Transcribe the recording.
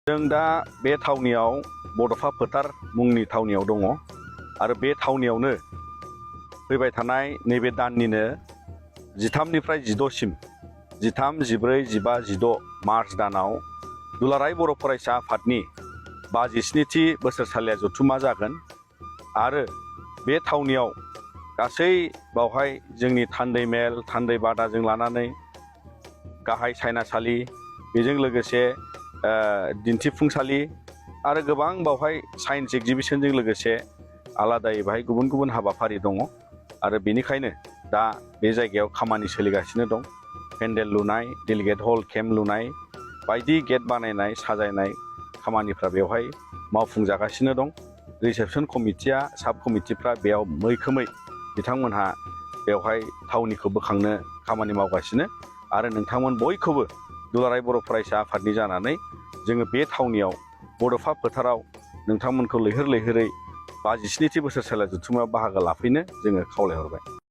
जों दा बे थावनियाव बड'फा फोथार मुंनि थावनियाव दङ आरो बे थावनियावनो फैबाय थानाय नैबे दाननिनो 13निफ्राय 16सिम 13, 14, 15, 16 मार्च दानाव दुलाराय बर' फरायसा आफादनि 57थि बोसोरसालिया जथुमा जागोन आरो बे थावनियाव गासै बावहाय जोंनि थान्दै मेल थान्दै बादाजों लानानै गाहाय सायनासालि बेजों लोगोसे दिन्थिफुंसालि आरो गोबां बावहाय साइन्स एक्जिबिशनजों लोगोसे आलादायै बाहाय गुबुन गुबुन हाबाफारि दङ आरो बेनिखायनो दा बे जायगायाव खामानि सोलिगासिनो दं। पेन्डेल लुनाय, डेलिगेट हल केम्प लुनाय, बायदि गेट बानायनाय साजायनाय खामानिफ्रा बेवहाय मावफुंजागासिनो दं। रिसेपसन कमिटिया साब कमिटिफ्रा बेयाव मैखोमै बिथांमोनहा बेवहाय थावनिखौ बोखांनो खामानि मावगासिनो आरो नोंथांमोन बयखौबो दुलाराय बर' फरायसा आफादनि जानानै जोङो बे थावनियाव बड'फा फोथाराव नोंथांमोनखौ लैहोर लैहोरै 57थि बोसोरसालिया जथुमायाव बाहागो लाफैनो जोङो खावलायहरबाय।